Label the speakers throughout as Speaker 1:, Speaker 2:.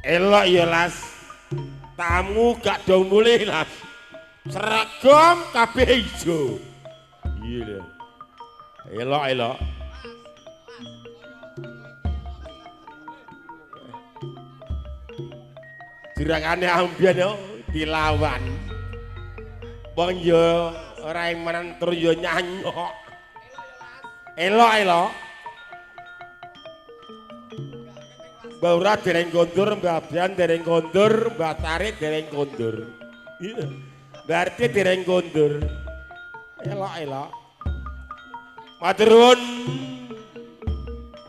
Speaker 1: Elok ya Las. Tamu gak do mulih Las. Seragam kabeh ijo. Iya lho. Elok elok. Jurangane ambiyen yo dilawan. Wong yo ora emanan tur yo nyanyok. Elok elok. Mbah Ura dereng kondur, Mbah Bian dereng kondur, Mbah Tarik dereng kondur. Berarti dereng kondur. Elok elok. Matur nuwun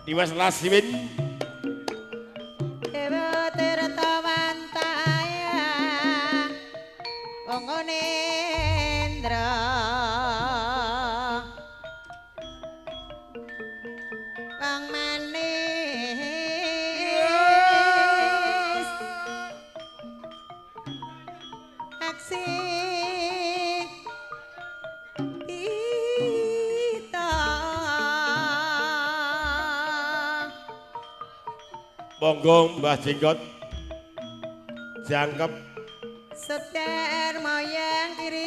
Speaker 1: Dimas Lasimin.
Speaker 2: Dewa Tirta Wantaya Wong Nendra Wong manis aksi ita.
Speaker 1: Monggo Mbah Jenggot jangkep
Speaker 2: Seter moyang kiri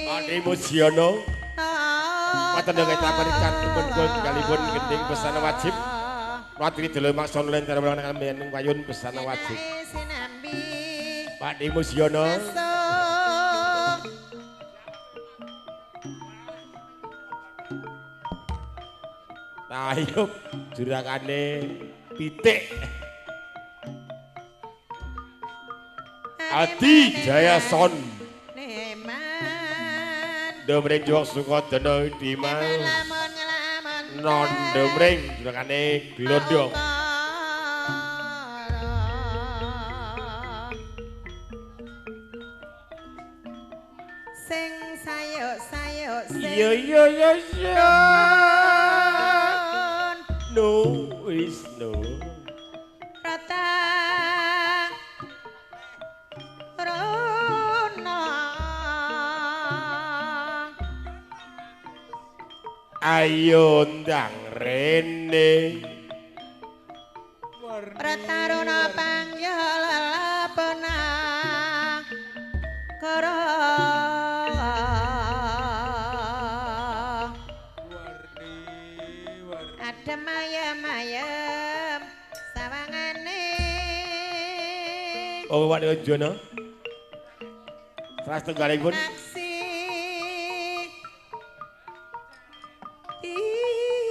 Speaker 1: Pak Mujiono. Patendha kecapane cantumun kalipun gending pesana wajib. Watri delo makson lenter menawan ning payun pesana wajib. Pak Mujiono. Tayub jurakane pitik. Adi Jaya Son. Domring juwak Sukodana Dimas. Non domring jurakane glondong.
Speaker 2: Sing sayuk-sayuk sing
Speaker 1: iya iya iya iya. No is no.
Speaker 2: Rata rono.
Speaker 1: Ayo ndang rene.
Speaker 2: Rata rono pangyalapena kara. Adem ayem ayem sawangane.
Speaker 1: Oh Pak Jono. Salah setunggalipun.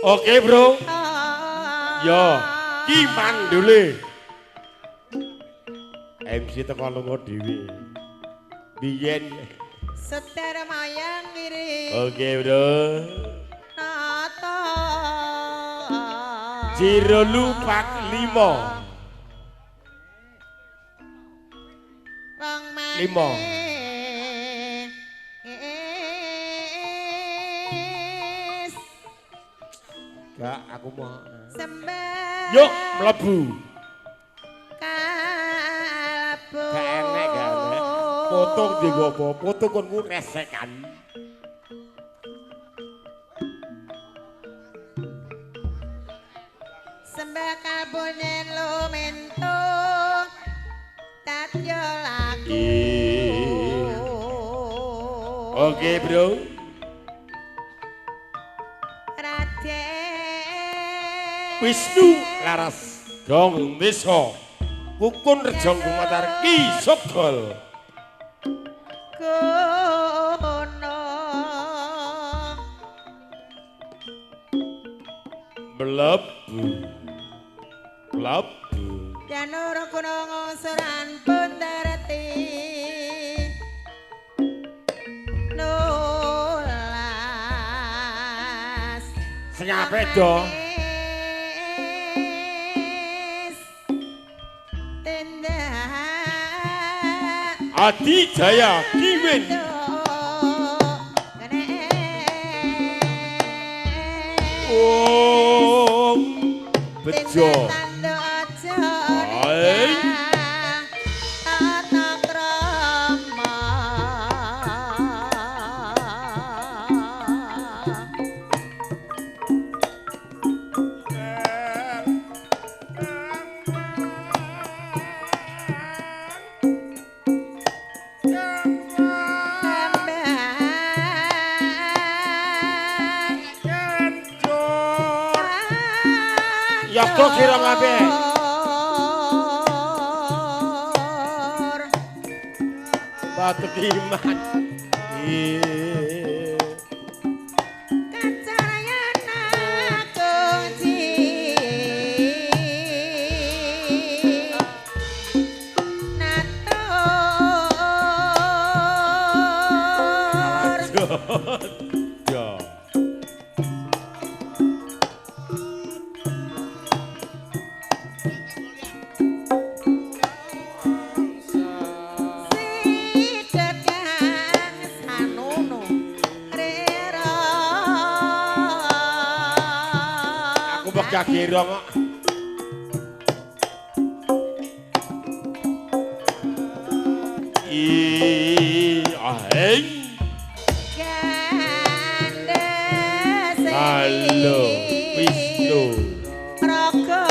Speaker 1: Oke bro. Yo, ki mandule. MC teko lunga dhewe. Biyen
Speaker 2: Seter mayang kiri.
Speaker 1: Oke bro.
Speaker 2: Nata.
Speaker 1: Jero lupak limo.
Speaker 2: Wong
Speaker 1: Limo.
Speaker 2: manis.
Speaker 1: Gak aku mau.
Speaker 2: Sembah.
Speaker 1: Yuk mlebu.
Speaker 2: Kalbu.
Speaker 1: Gak enek, gak enek. Potong dienggo apa? Potong kon ku resekan.
Speaker 2: Sembah kalbu yen lumento tatya laku.
Speaker 1: Oke bro.
Speaker 2: Raden
Speaker 1: Wisnu Laras Gong Desa Kukun Rejong Gumatar Ki Sogol.
Speaker 2: Kono
Speaker 1: Mlebu. Mlebu.
Speaker 2: Janur gunung suran punderti nulas.
Speaker 1: Sing apik do. Adi Jaya Kiwin. Om Bejo. Hai. Yoga kira kabeh. Batu kiman.
Speaker 2: Kacarayana kunci natur.
Speaker 1: Ya.
Speaker 2: Sidet kang sanono rera.
Speaker 1: Aku wegah girong kok. Ih,
Speaker 2: Gandhes
Speaker 1: Halo, Wisnu.
Speaker 2: Raga.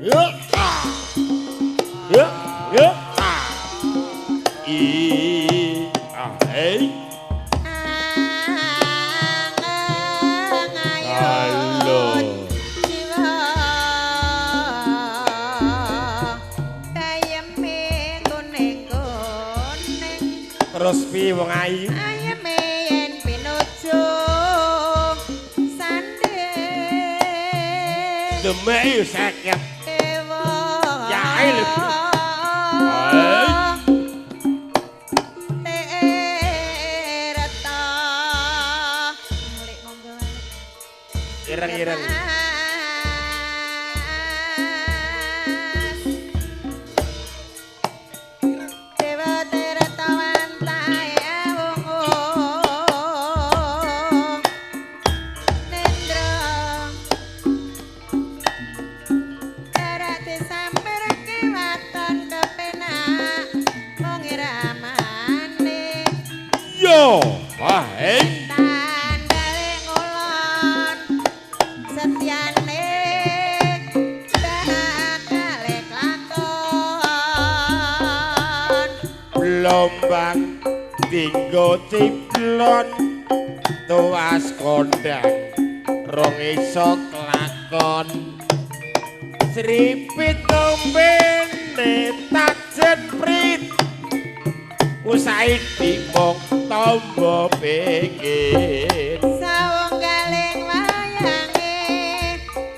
Speaker 1: Yo. Ah. Yo, yo. Ah. I, ah, hey. Halo. Terus piye wong ayu?
Speaker 2: Ayeme yen pinuju sandhe
Speaker 1: Demeke 50.
Speaker 2: ewa.
Speaker 1: Ya ae lho. Hai.
Speaker 2: Tereta. Lek monggo.
Speaker 1: Ireng-ireng.
Speaker 2: Dewa Tirta wantahe wungu Nendra Darat disampirke waton kepenak wong iramane.
Speaker 1: Yo. Wah, hey.
Speaker 2: Tandale ngulon setyane bakale klakon.
Speaker 1: Blombang dinggo ciplon tuas kondang rong iso klakon. Sripit tombene tajen prit usaidi mung tombo pengin.
Speaker 2: Sawunggaling wayange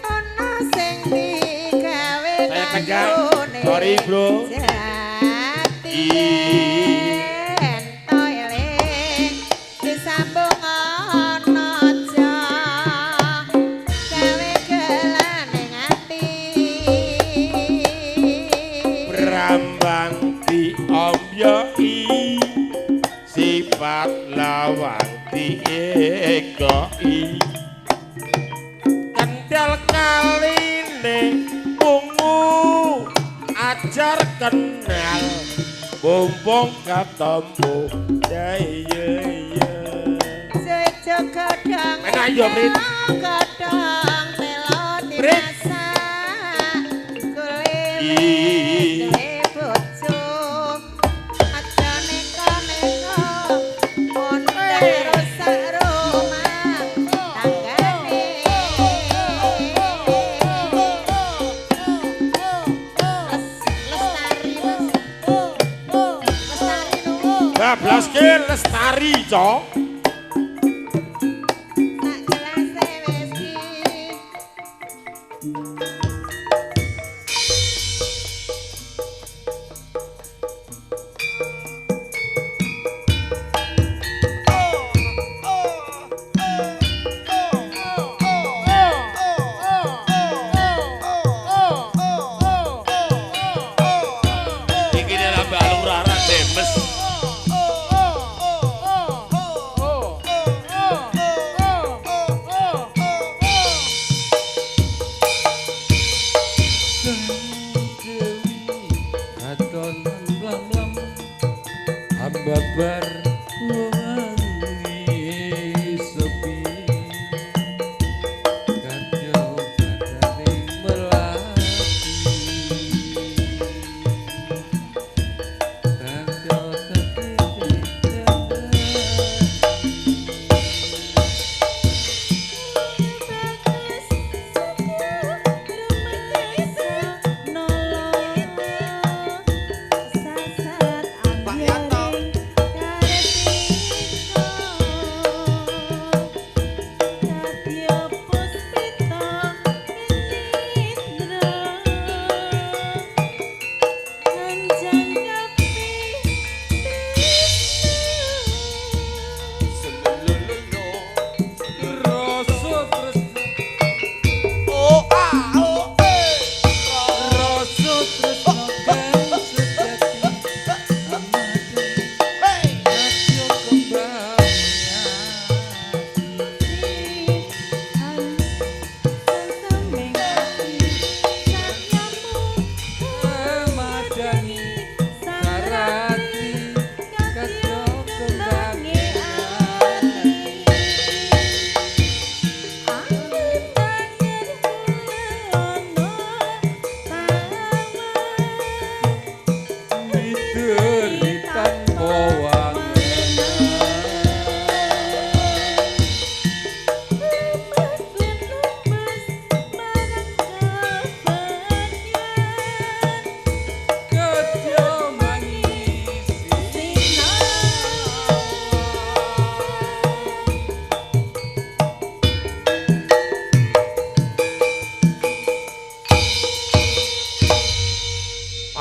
Speaker 2: ana sing digawe
Speaker 1: Saya tegak.
Speaker 2: kanggone
Speaker 1: Sorry, bro.
Speaker 2: Jati yen to eling disambung ana aja gawe gelaning ati.
Speaker 1: Brambang diomyoki sifat lawang diegoki kendal kaline ungu ajar kenal mumpung ketemu ya iya iya.
Speaker 2: Sejo godhong
Speaker 1: Enak ya, Prit.
Speaker 2: Godhong telo
Speaker 1: Prit.
Speaker 2: dimasak kulit
Speaker 1: Ih.
Speaker 2: duwe bojo aja neka-neka mondang rusak rumah tanggane. Lestari Mas. Lestari nu.
Speaker 1: Bablas ke lestari cok.
Speaker 2: Sak gelase wis ki.
Speaker 3: Iki nek Mbak Lurah ra demes.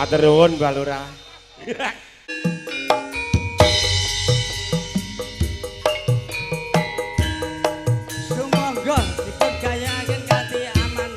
Speaker 1: Matur nuwun Mbah Lurah.
Speaker 4: Sumangga dipun gayakaken kanthi aman.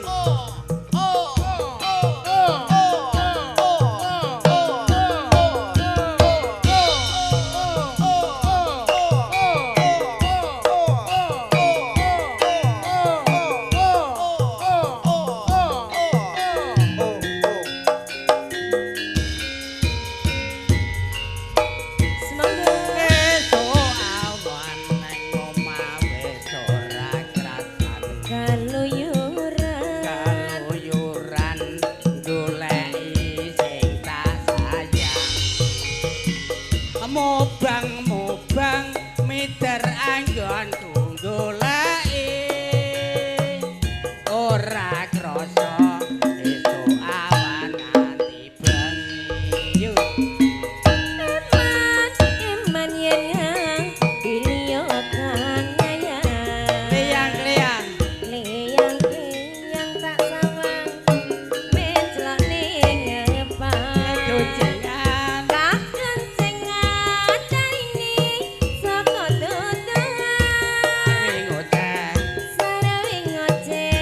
Speaker 4: Mobang-mobang miter anggonku goleki ora krasa esuk awan nganti bengi.
Speaker 2: Eman eman yen liya kang nyayang
Speaker 4: Liyang-liyang
Speaker 2: liyang-liyang tak sawang menclok ning ngepan
Speaker 4: kekuncingan
Speaker 2: kakencengan carine saka dodohan
Speaker 4: ngoceh
Speaker 2: sarewe ngoceh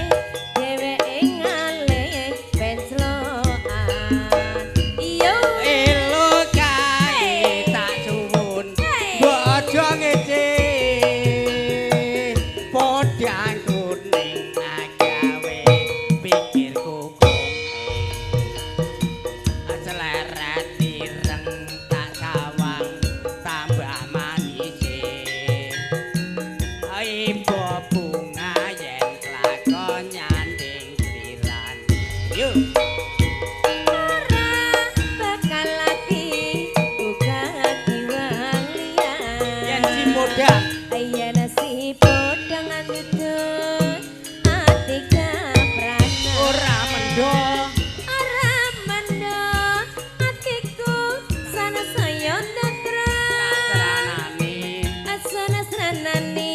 Speaker 2: dheweke ngalih penclokan iyo
Speaker 4: elo kae tak suwun mbok aja ngece podang kuning agawe pikirku kuning celeret ireng tak sawang tambah manise ibu bunga yen kelakon nyanding slirane yo
Speaker 2: ora bakal lagi buka diwang liyan
Speaker 4: yen si podang
Speaker 2: yen si podang andut ati kaprana
Speaker 4: ora mendho
Speaker 2: ora mendho atiku sana saya ndatra
Speaker 4: sranane
Speaker 2: asana sranane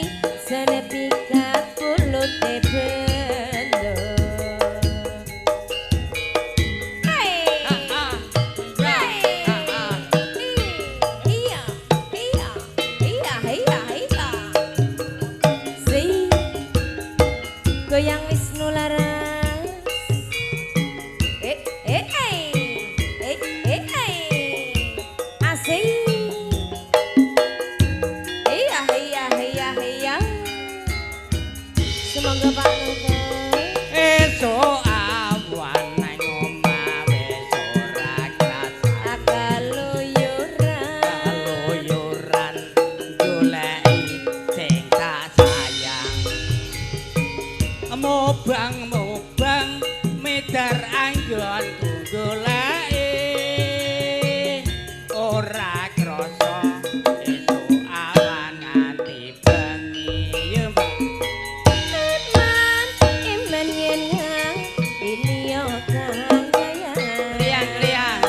Speaker 2: sana pikat pulute bendo. Hey iya iya iya iya iya si goyang Wisnu Laras eh eh eh eh eh eh asik iya iya iya iya semoga Pak Noto
Speaker 4: esuk awan nang omah wis ora krasan
Speaker 2: akaluyuran
Speaker 4: keluyuran goleki sing tak sayang mobang-mobang medar anggonku goleki ora krasa esuk awan nganti bengi ya Mbak
Speaker 2: iman iman yen ngang liya kang nyayang
Speaker 4: Kliyang-kliyang.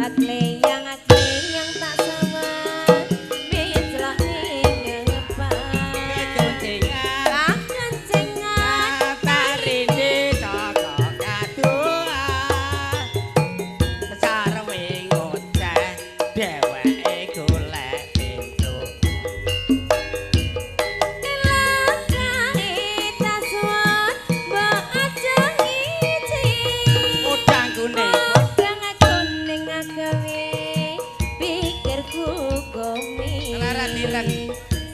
Speaker 2: akleyang akleyang tak sawang menclok ning ngepan
Speaker 4: kekuncingan
Speaker 2: kakencengan
Speaker 4: tarine saka kadohan sarwe ngoceh dheweke golek pintu
Speaker 2: elakae taswon mbok aja ngiji
Speaker 4: podang kuning
Speaker 2: podang kuning agawe pikirku komi
Speaker 4: Selarat ireng.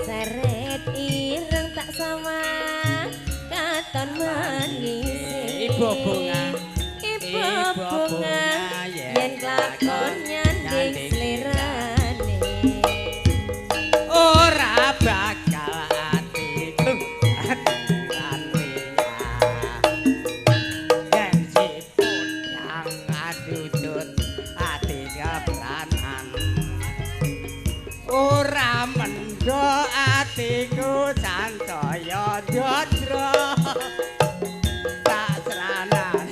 Speaker 2: seret ireng tak sawang katon mangisi
Speaker 4: ibu bunga
Speaker 2: ibu bunga yen kelakon nyanding slirane
Speaker 4: ora bakal atiku atiran yen si podang adudut ati kebranan ora mendho atiku sancaya ndodro tak sranane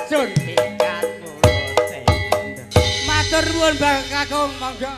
Speaker 4: sun pikat mulute matur nuwun Mbah Kakung monggo.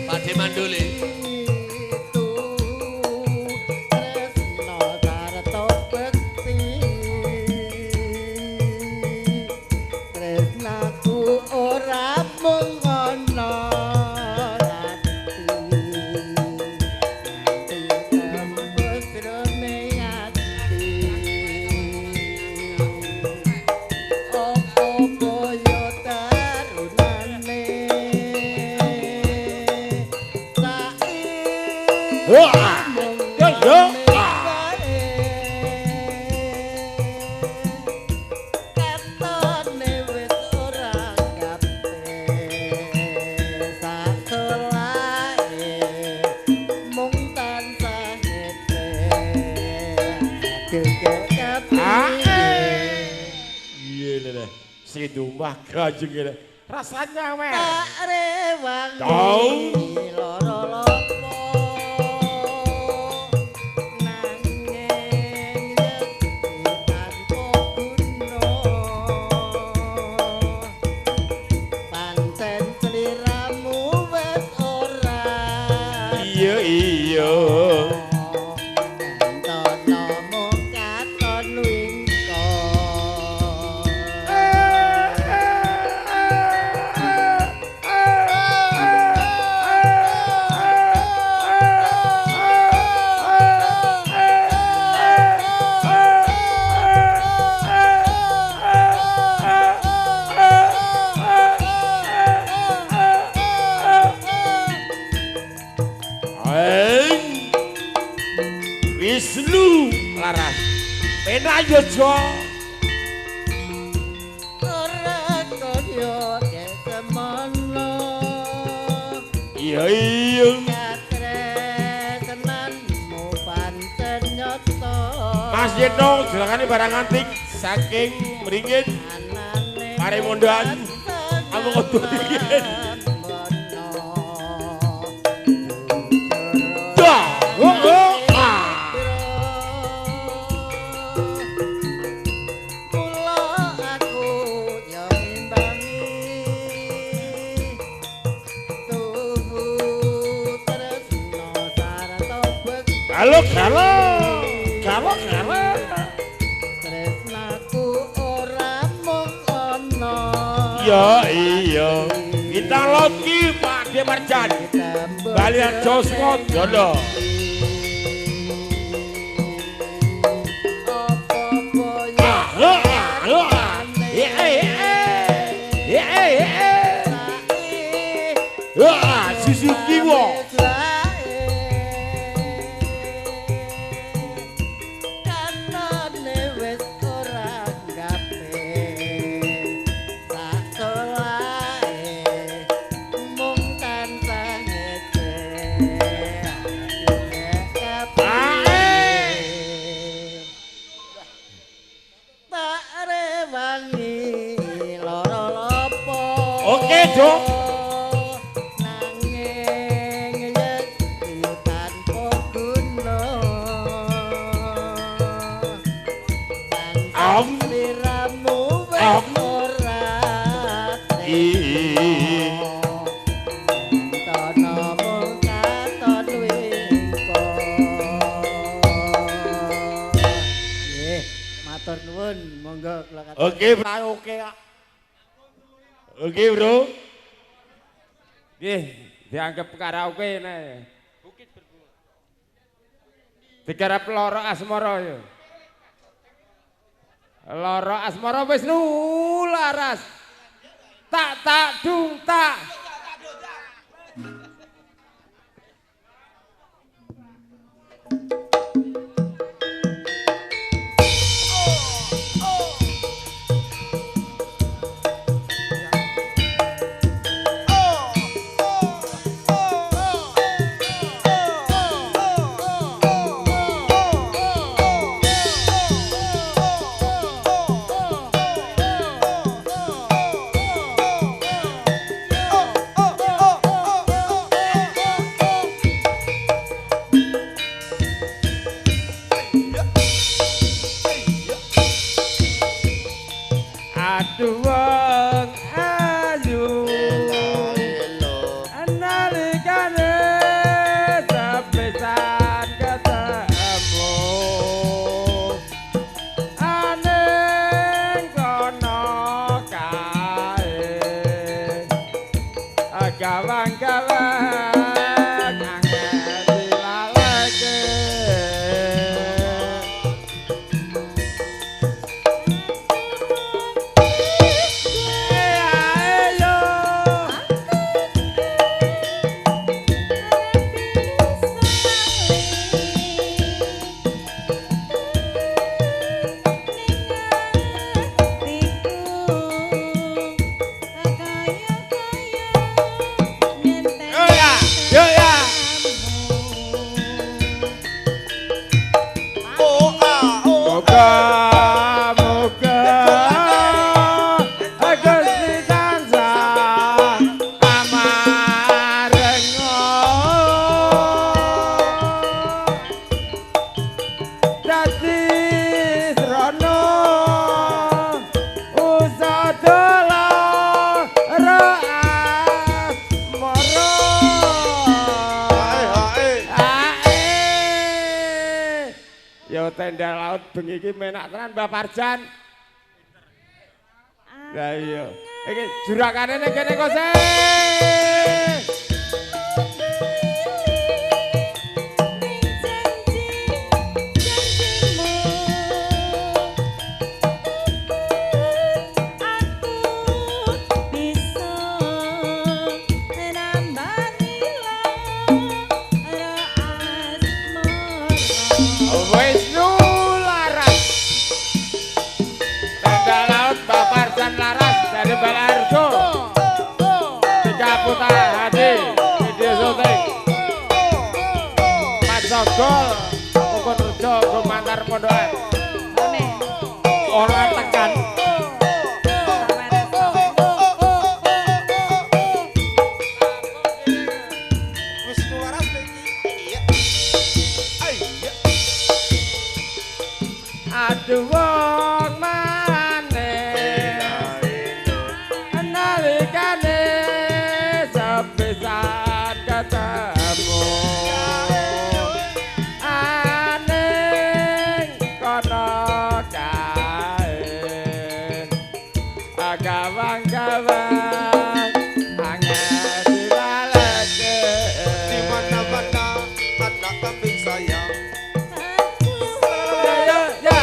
Speaker 3: Pakde Manduli.
Speaker 4: Tresno sarta bekti tresnaku ora mung ana ati nganti tembus jroning ati apa kaya tarunane saiki
Speaker 1: Wah. Yo yo.
Speaker 4: Katone wis ora kabeh sakolahe mung tansah ngece aduh
Speaker 1: Iya lho. Sing dumah gajeng ngene. Rasanya wer.
Speaker 4: Tak rewang
Speaker 1: Tau.
Speaker 4: lara lopo nanging yekti tanpa guna pancen sliramu wis ora
Speaker 1: Iya iya.
Speaker 4: Kantono mung katon wingko.
Speaker 1: Aing. Wisnu Laras. Penak yo Jo.
Speaker 4: Ora kaya kesemono.
Speaker 1: Iya iya.
Speaker 4: Katresnanmu pancen nyata.
Speaker 1: Mas Yeno juragane barang antik saking Mringin
Speaker 4: Anane
Speaker 1: Paremondan. Amung kudu dingin. Dah. Oh, oh. Ah.
Speaker 4: Mula aku yo ngimbangi tuhu tresno sarta bekti.
Speaker 1: Halo halo. Halo halo.
Speaker 4: Tresnaku ora mung ana.
Speaker 1: Iya iya. Bintang Loki Pak De Marjan. Bali Harjo Sukodono. Ah, ah, ah. Eh eh eh. Eh eh eh. Wah, Suzuki wo.
Speaker 4: Katone wis ora gape sakolahe mung tansah ngece tak rewangi lara lopo.
Speaker 1: Oke, Jo.
Speaker 4: Nanging yekti tanpa guna.
Speaker 1: Am.
Speaker 4: Sliramu wis
Speaker 1: Am.
Speaker 4: ora
Speaker 1: Ih.
Speaker 4: Tono mung katon wingko. Nggih, matur nuwun, monggo kula katur.
Speaker 1: Oke, bro. Oke. Oke, Bro.
Speaker 5: Nggih, dianggep karaoke nek. Digarap Loro Asmara ya. Loro Asmara Wisnu Laras. Tak tak dung tak.
Speaker 1: Oh.
Speaker 5: Lho tenda laut bengi iki menak tenan Mbah Parjan. Lah iya. Iki jurakane ning kene kok sih. Wisnu Laras. Tenda laut Mbah Parjan Laras dari Balarjo. Tiga Putra Hadi video syuting. Mas Sogol Rukun Rejo Gumantar Pondokan.
Speaker 4: Ora tekan.
Speaker 6: Wisnu Laras iki. Iya. Iya.
Speaker 5: Aduh wong manis nalikane sepisan ketemu aning kono kae gawang-gawang angel dibaleke
Speaker 6: Di mana-mana anak kambing saya.
Speaker 5: Ya ya ya.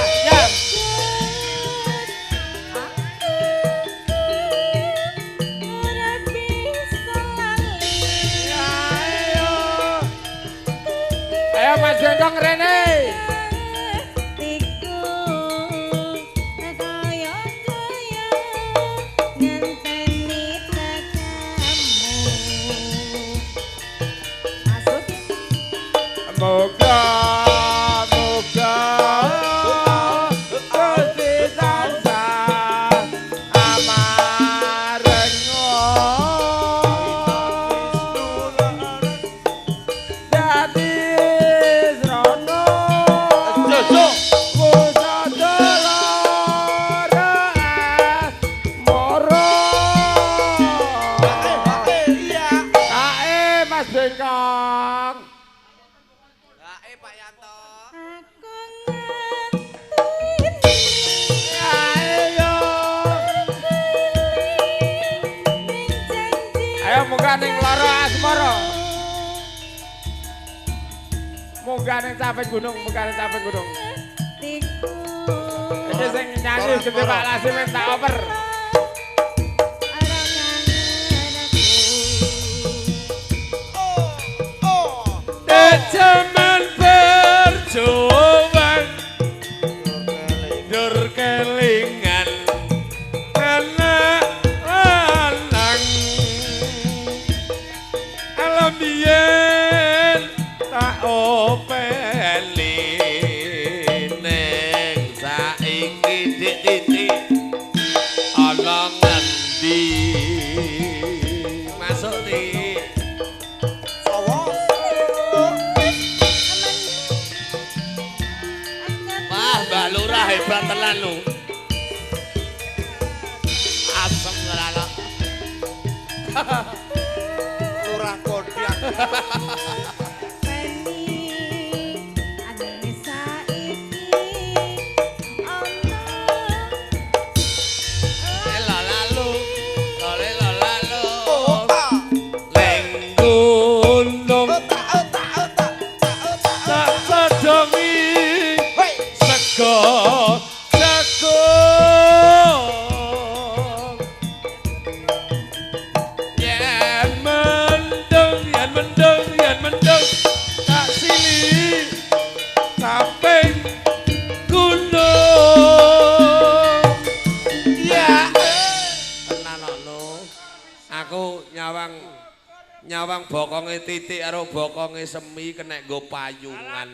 Speaker 5: Ayo. Ayo Mas Jengkong rene. Moga moga Gusti tansah amarenga dadi srana
Speaker 3: Jojo.
Speaker 5: Pusada lara asmara.
Speaker 6: Iya.
Speaker 5: Kae Mas Bengkong.
Speaker 6: Pak Yanto.
Speaker 5: Ayo. Ayo munggah ning lara asmara. Munggah ning caping gunung, munggah ning caping gunung. Iki sing nyanyi gede Pak Lasim tak oper.
Speaker 3: Jaman berjuang dur kelingan anak lanang alam biyen tak openi ning saiki dik titik ana ngendi masuk tik. Wah, Mbak Lurah hebat tenan lho. Asem tenan kok.
Speaker 6: Lurah kondang.
Speaker 3: Elo lalu, lole lalu. Leng gunung tak sedongi sego jagung. Yen mendung, yen mendung, yen mendung tak sili kaping gunung.
Speaker 6: Iya.
Speaker 3: Tenan ono. Aku nyawang nyawang bokonge titik karo bokonge semi kena nggo payungan.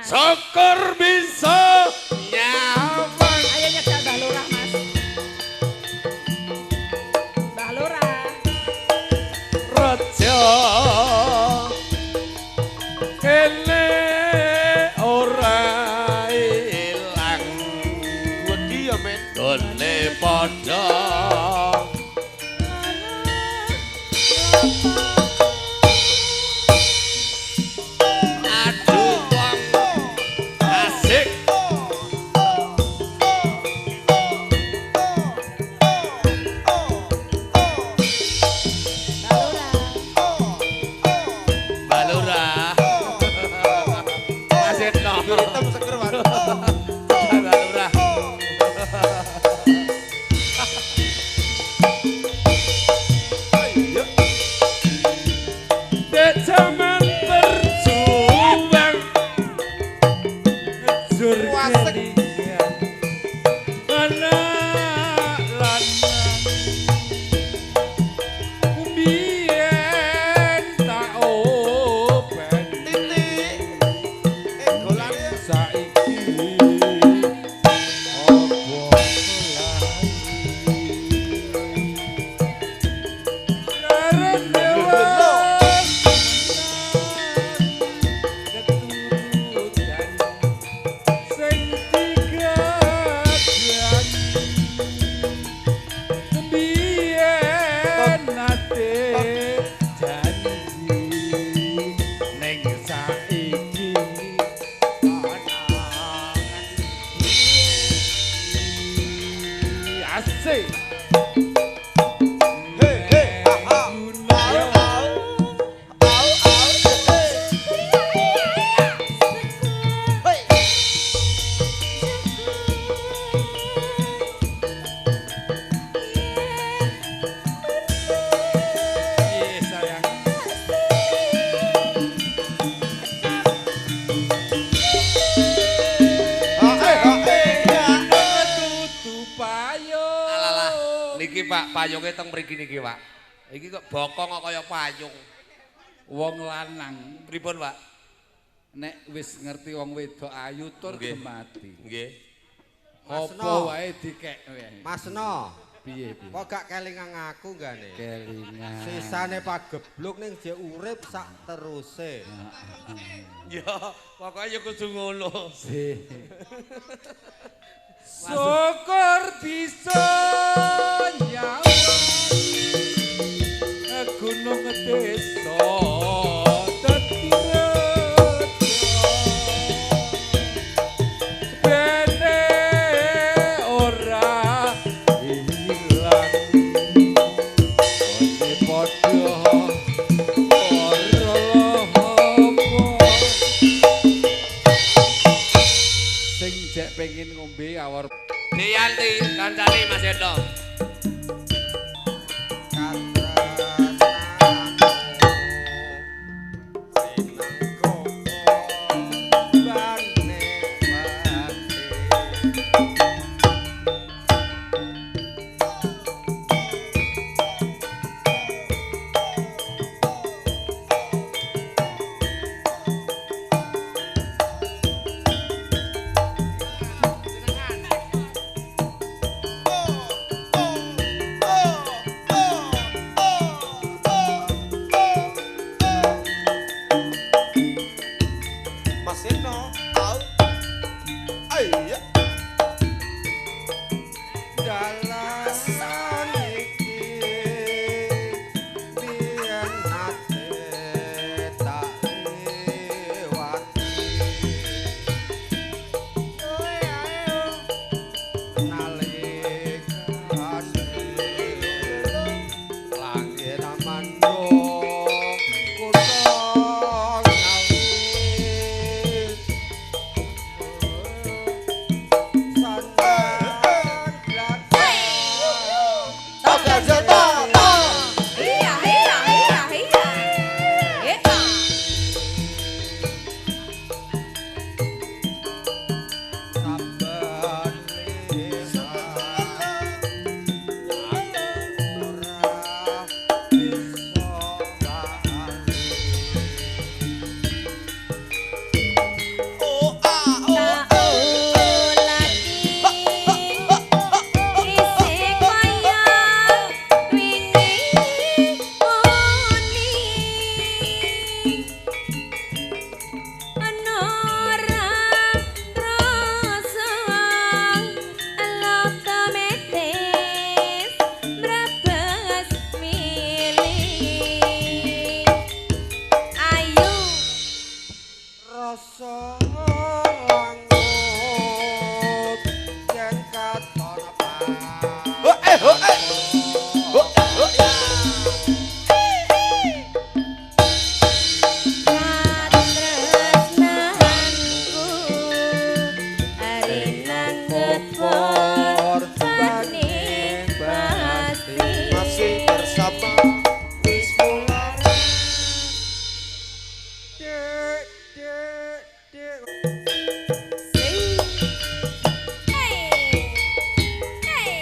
Speaker 3: Syukur bisa nyawang.
Speaker 7: Ayo nyedak Mbah Lurah, Mas. Mbah Lurah.
Speaker 3: Raja kene ora ilang.
Speaker 6: Wedi ya, men.
Speaker 3: Gone padha aduh wong asik. Lurah. Mas Etno.
Speaker 6: Hitam seger, Mas.
Speaker 3: Mbah Lurah.
Speaker 6: Ayo.
Speaker 5: Dek jaman berjuang ngejur
Speaker 6: Wasek.
Speaker 5: kelingan anak lanang mbiyen tak openi
Speaker 6: Titik. Golane
Speaker 5: saiki opo lali karene wis keturutan sing digadani mbiyen nate janji ning saiki asik
Speaker 6: Hei, hei, ha, ha. Au, au. Au, au, hei. Hei.
Speaker 5: Iya sayang.
Speaker 6: Ha, eh, ha, eh, ya.
Speaker 5: Tutu payung.
Speaker 3: Alalah, niki Pak payunge teng mriki niki Pak. Iki kok bokong kok kaya payung.
Speaker 5: Wong lanang
Speaker 3: Pripun Pak?
Speaker 5: nek wis ngerti wong wedok ayu tur
Speaker 3: Nggih.
Speaker 5: gemati.
Speaker 3: Nggih.
Speaker 5: Apa
Speaker 6: Masno.
Speaker 5: wae dikek wae.
Speaker 6: Masno,
Speaker 5: Piye piye?
Speaker 6: kok gak kelingan aku gane?
Speaker 5: Kelingan.
Speaker 6: Sisane pagebluk ning jek urip sak teruse.
Speaker 3: Ya, pokoke ya kudu ngono.
Speaker 5: Syukur bisa nyawang gunung desa dadi reja. Bene ora ilang kone padha ora lopo sing jek pengen ngombe awor
Speaker 3: Diyanti kancane Mas Endo.
Speaker 6: Mas Eno, au. Ayo. Dalan iki biyen nate tak liwati. Nalikane langit amandung kutha Ngawi.
Speaker 2: Iya, iya, iya, iya. Iya. Tak ulati isih kaya wingi muni ana ora krasa otomatis mrebes milih ayu.
Speaker 6: Rasa langut yen katon
Speaker 2: Katon
Speaker 6: Dek, dek.
Speaker 2: Hey. Hey.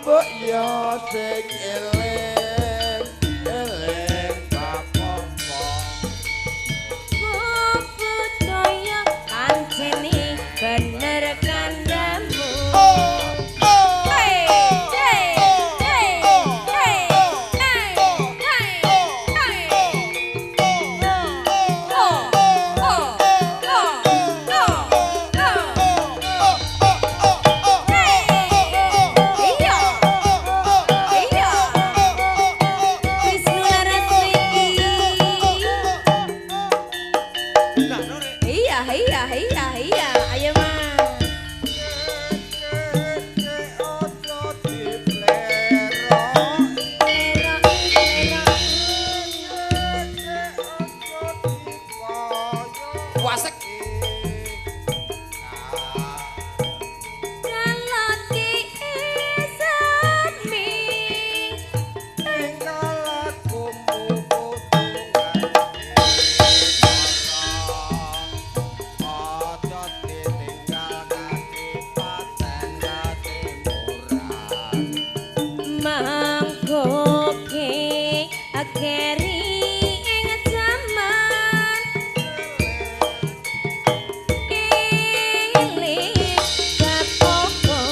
Speaker 6: Mbok yo sing eling eling bapak.
Speaker 2: Budaya kancene bener kandhamu. Hey, hey, hey, hey, hey, hey, hey. Oh, oh, oh, oh, oh. Hey, iya, iya. Wisnu Laraswiti. Iya, iya, iya, iya. Ayo, Mas. Lerok, lerok.
Speaker 3: Wasek.
Speaker 2: Kalati esami. Mangkoke keri ing jaman eling bapopo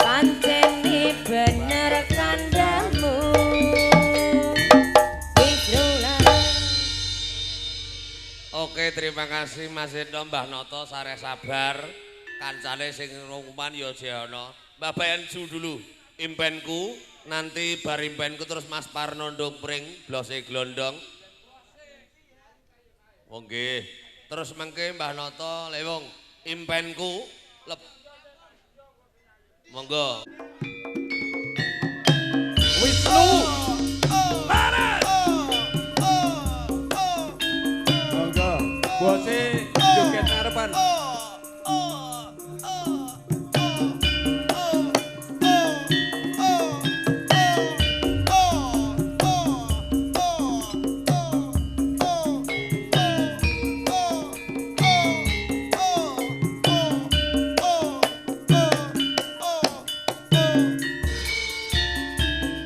Speaker 2: pancene bener kandhamu Wisnu Laras.
Speaker 3: Oke, terima kasih Mas Endo, Mbah Noto, sare sabar. Kancane sing rungkuman ya jek ana. Mbah Bayan Ju dulu, impenku, nanti bar impenku terus Mas Parno ndongpring, blose glondong. Oh nggih. Terus mengke Mbah Noto lewung impenku lep. Monggo. Wisnu.
Speaker 5: Monggo. Bose joget ngarepan.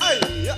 Speaker 6: Ayo.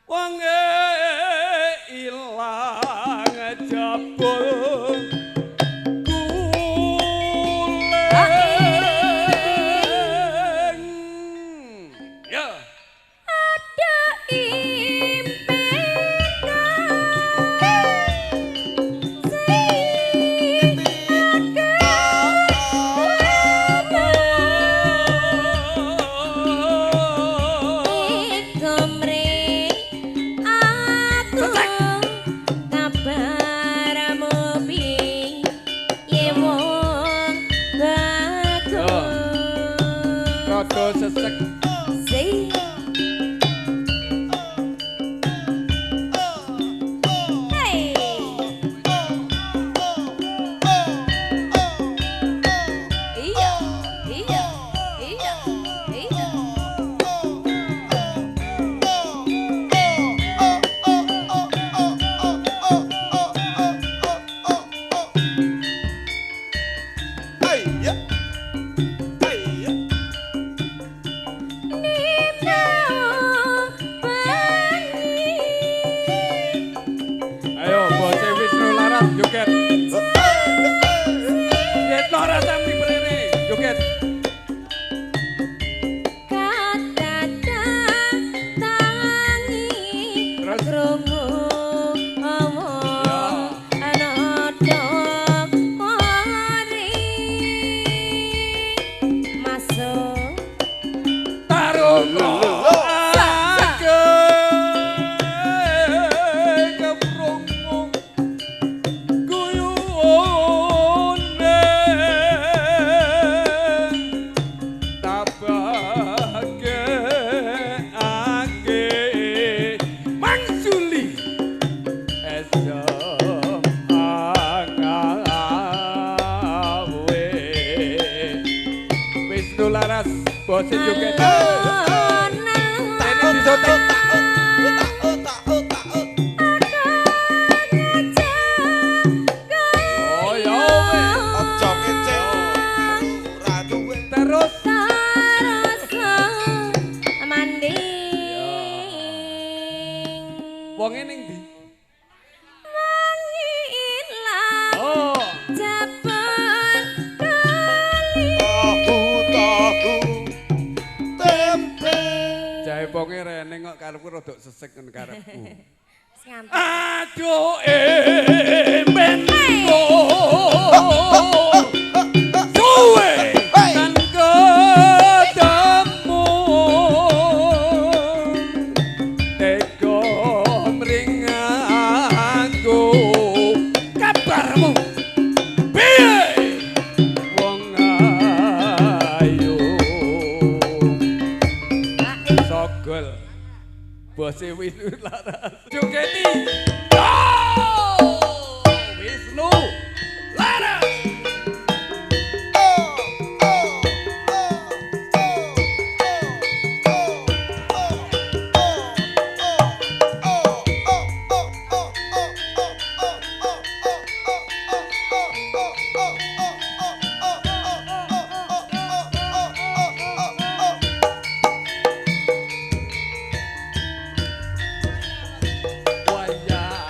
Speaker 6: Wong ilang jebul guling. Ya.
Speaker 2: Ada impian sing ikumre aku kabarmu piye wong bagus.
Speaker 6: Rada sesek.
Speaker 2: Sing hey. Iya, iya, iya, iya.
Speaker 6: Ayo bose Wisnu Laras joget. Yetno rasam mrene joget.
Speaker 2: Tangi
Speaker 6: Terus?
Speaker 2: krungu omong ana mari masuk
Speaker 6: Tarung keprungu guyune tabake ake mangsuli esem angawe. Wisnu Laras bose joget. Ini disotek. Oh ya weh. Terus
Speaker 2: terus manding
Speaker 6: wonge ning ndi?
Speaker 2: Wangi ilang
Speaker 6: Oh.
Speaker 2: jebul kali.
Speaker 6: Jaeponge rene kok karepku rada sesek ngono karepku.
Speaker 2: Wis ngantuk.
Speaker 6: Aduh embenku suwe tan ketemu tega mring aku kabarmu piye wong ayu. Sogol bose Wisnu Laras jogeti. Oh, Wisnu Laras. Wayah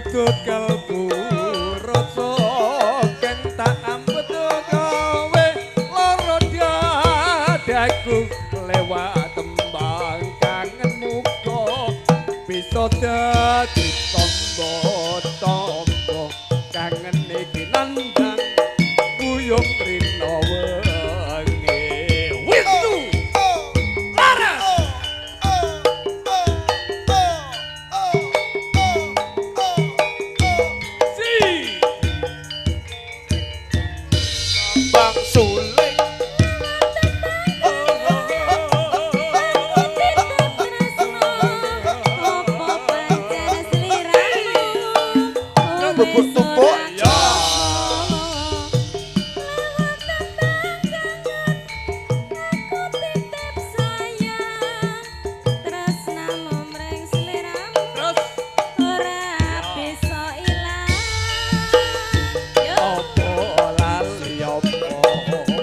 Speaker 6: Tutut kalbu rasa ken tak ambet kowe lara dadaku lewat tembang kangen muga bisa dadi tombo-tombo kangen iki nandang buyung rina wengi. Wisnu Laras. Si
Speaker 8: Bang Suling. Bubur tumpuk.
Speaker 6: Ya. Terus opo lali opo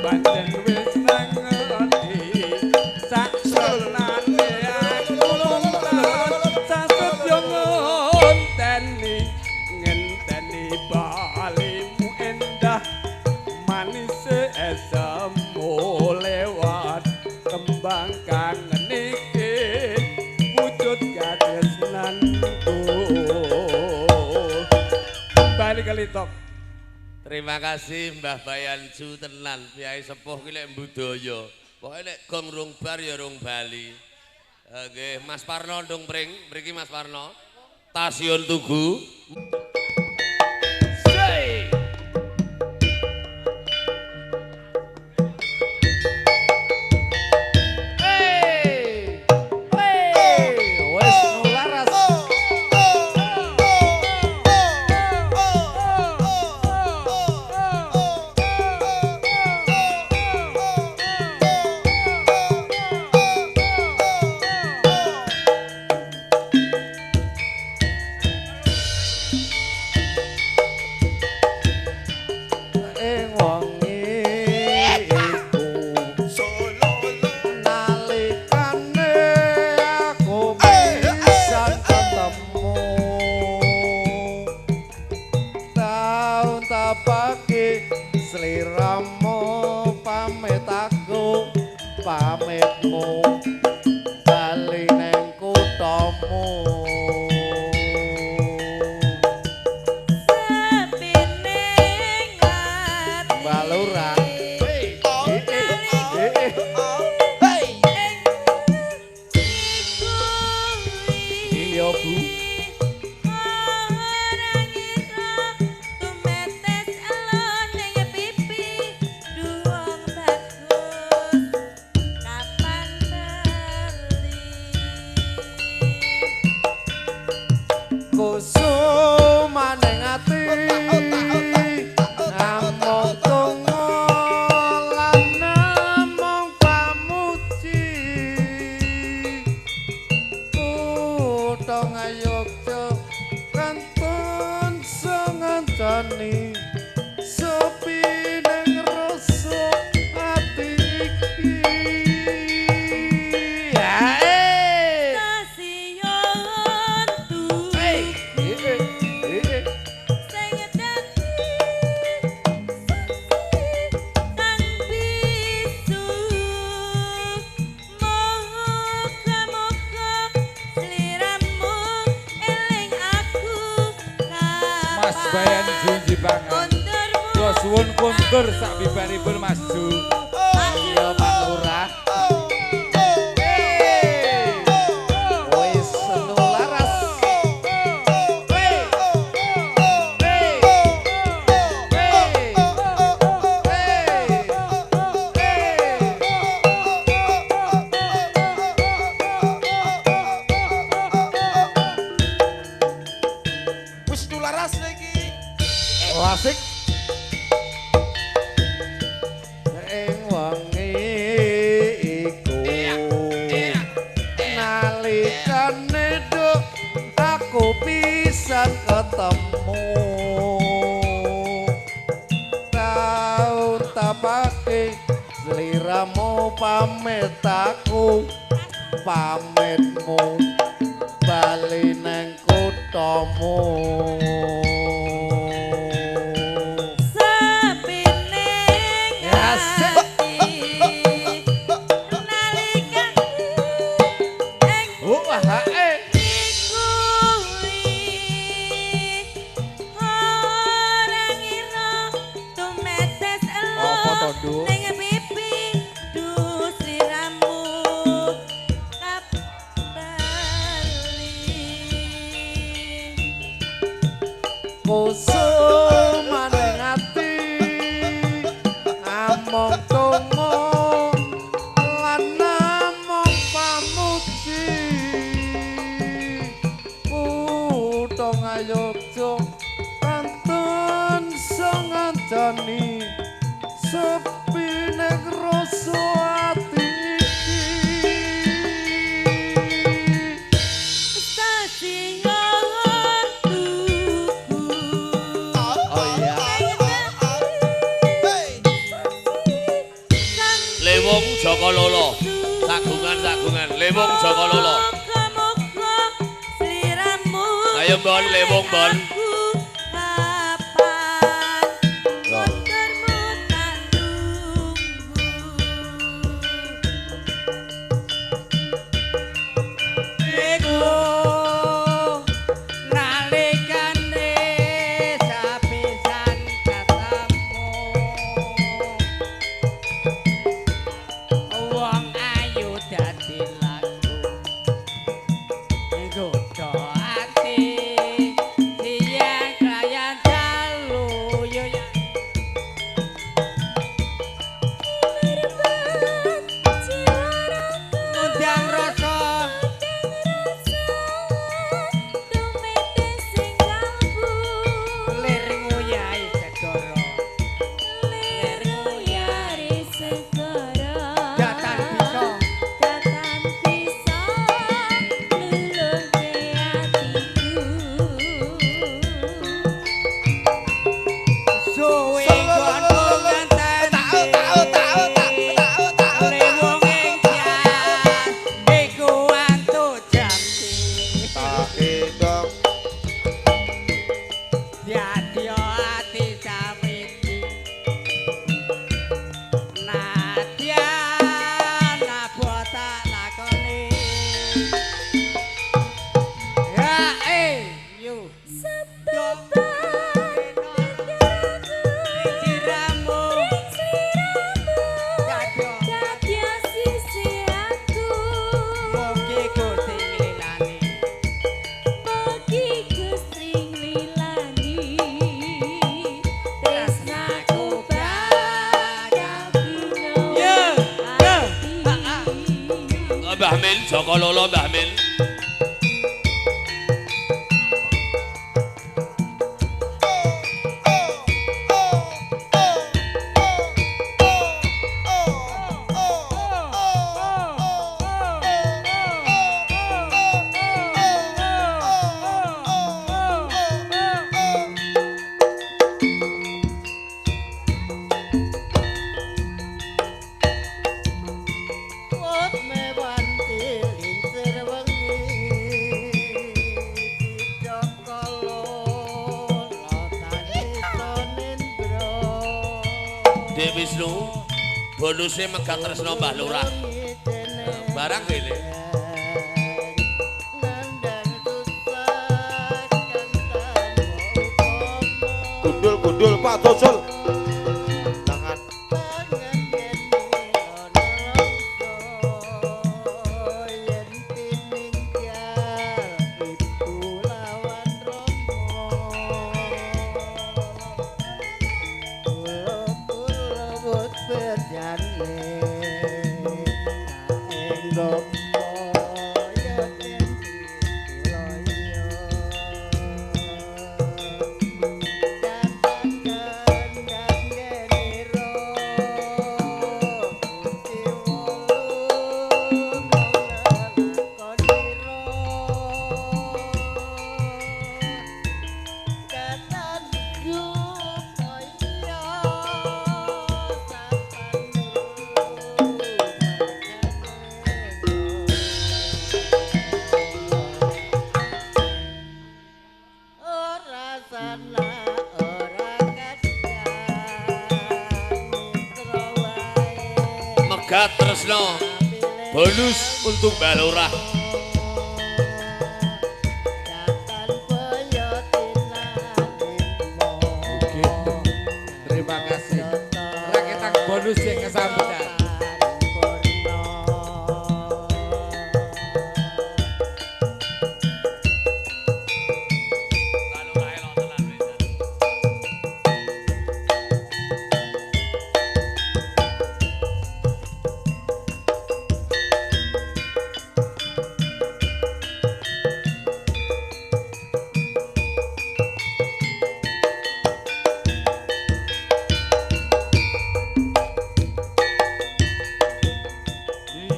Speaker 6: pancen wis nang ngendi sak senane aku sasetyo ngenteni ngenteni balimu endah manise esemu lewat kembang kangen iki wujud katresnanku. Kembali ke Litok.
Speaker 3: Terima kasih Mbah Bayanju tenan, piyai sepuh ki lek budaya. Pokoke lek gong rung bar ya rung bali. Nggih, Mas Parno ndung pring, mriki Mas Parno. Stasiun Tugu.
Speaker 6: Say.
Speaker 5: Hey! Hey! Wisnu Laras. Ing wengi iku
Speaker 8: Solo.
Speaker 5: Nalikane aku pisan ketemu taun tapake sliramu pamit aku pamitmu bali neng kuthamu. Mbak Lurah. Iya Bu. Kusumaning ati namung donga lan namung pamuji kutha Ngayogya kantun sengancani sepi ning rasa ati iki. Ae.
Speaker 6: Mas Bayan Junji Pangan. Kula suwun kundur sak bibaripun Mas Ju.
Speaker 5: Iya Pak Lurah. Wisnu Laras.
Speaker 8: Wisnu Laras lagi.
Speaker 5: Klasik. Ing wengi iku nalikane duk aku pisan ketemu taun tapake sliramu pamit aku pamitmu bali neng kutha.
Speaker 6: kuthamu.
Speaker 2: Sepining ati nalika ing kuwi ora ngira tumetes
Speaker 6: Apa to, Nduk?
Speaker 2: ning pipi du sliramu kabali.
Speaker 6: Kusumaning ati among donga lan namung pamuji kutha Ngayogja kantun sengancani sepi ning rasa ati iki.
Speaker 2: Stasiun Tugu.
Speaker 6: Oh iya.
Speaker 3: Lewung Joko Lolo. Sagungan-sagungan Lewung Joko Lolo.
Speaker 2: Muga-muga sliramu.
Speaker 3: Ayo, Bon, Lewung, Bon.
Speaker 2: Aku kapan konturmu tak tunggu.
Speaker 4: Iku nalikane sapisan ketemu wong ayu dadi lagu nggodha ati siang kaya dalu yo ya. Ngundang rasa
Speaker 2: Tumetes sing kalbu.
Speaker 4: lir nguyai segara
Speaker 2: Lir nguyari segara.
Speaker 4: Datan bisa.
Speaker 2: Datan bisa luluhke atiku.
Speaker 4: Suwe nggonku ngenteni lewung ing jan iku antuk jampi
Speaker 8: Tak gendong
Speaker 4: dadi ati sawiji nadyan abot tak lakoni ya eh yu Sliramu dadi
Speaker 2: Dadi sisi aku.
Speaker 4: Mugi Gusti nglilani
Speaker 2: Mugi Gusti nglilani. Tresnaku bakal bina
Speaker 4: Ya, ya,
Speaker 2: ati.
Speaker 3: Mbah Min Joko Lolo Mbah Min.
Speaker 4: Wot mewanti lincir wengi Sidakala latani nendra.
Speaker 3: Dek Wisnu, bonusnya megat tresno Mbah Lurah. Barang kene.
Speaker 4: Nandang susah kang tanpa upama.
Speaker 8: Gundul gundul Pak Dojol. Tangan
Speaker 4: Pangan yen ana longso yen tininggal ibu lawan rama. Kula kula wut bejane saengga ya den diloyo. Swasana ora kadang mitra wae.
Speaker 3: Megat Tresno bonus untuk Mbak Lurah.
Speaker 6: Oke. Terima kasih. Rakyat bonus yang kesambutan.
Speaker 3: Mbak Lurah elok tenan pisan.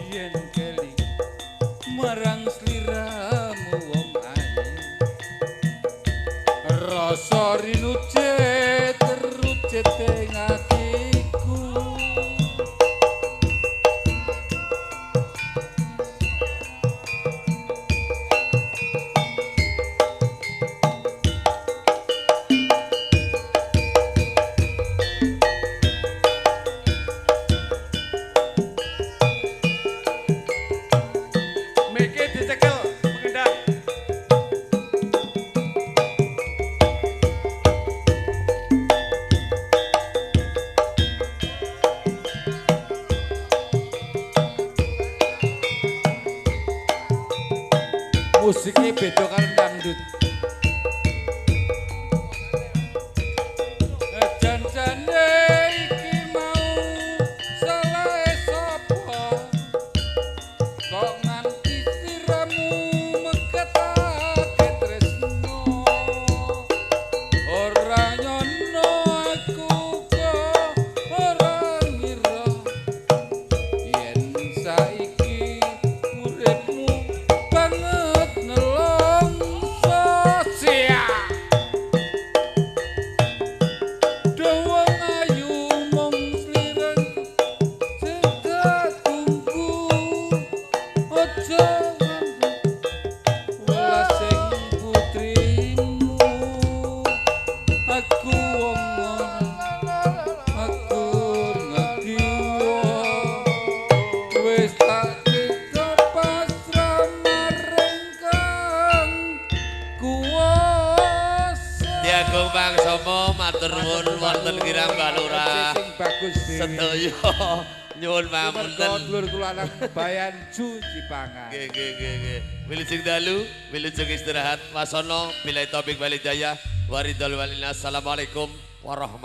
Speaker 6: Yen keling marang sliramu wong ayu, rasa rinucet terucet ing atiku.
Speaker 5: Mike dicekel mengendang.
Speaker 6: Musiknya beda karo dangdut. Janjane iki mau salahe sapa? Kok nganti sliramu megetake tresno? Ora nyono aku kok ora ngira yen saiki uripmu banget nelongso sia. Wong ayu mung slireng sing tunggu, aja nganggo welas ing putrimu. Aku wong ngono, aku ngerti wis tak tito pasrah maring kang kuwasa.
Speaker 3: Diagung Pangsomo matur nuwun wonten kirang Mbak Lurah.
Speaker 6: Sing bagus dhewe.
Speaker 3: Sedaya nyuwun
Speaker 6: Mergo
Speaker 3: pangapunten.
Speaker 6: dulur kula anak Bayan Ju Jipangan.
Speaker 3: Nggih nggih nggih nggih. Wilujeng dalu, wilujeng istirahat. Wasono billahi taufik wal hidayah waridul walina. Assalamualaikum warahmatullahi.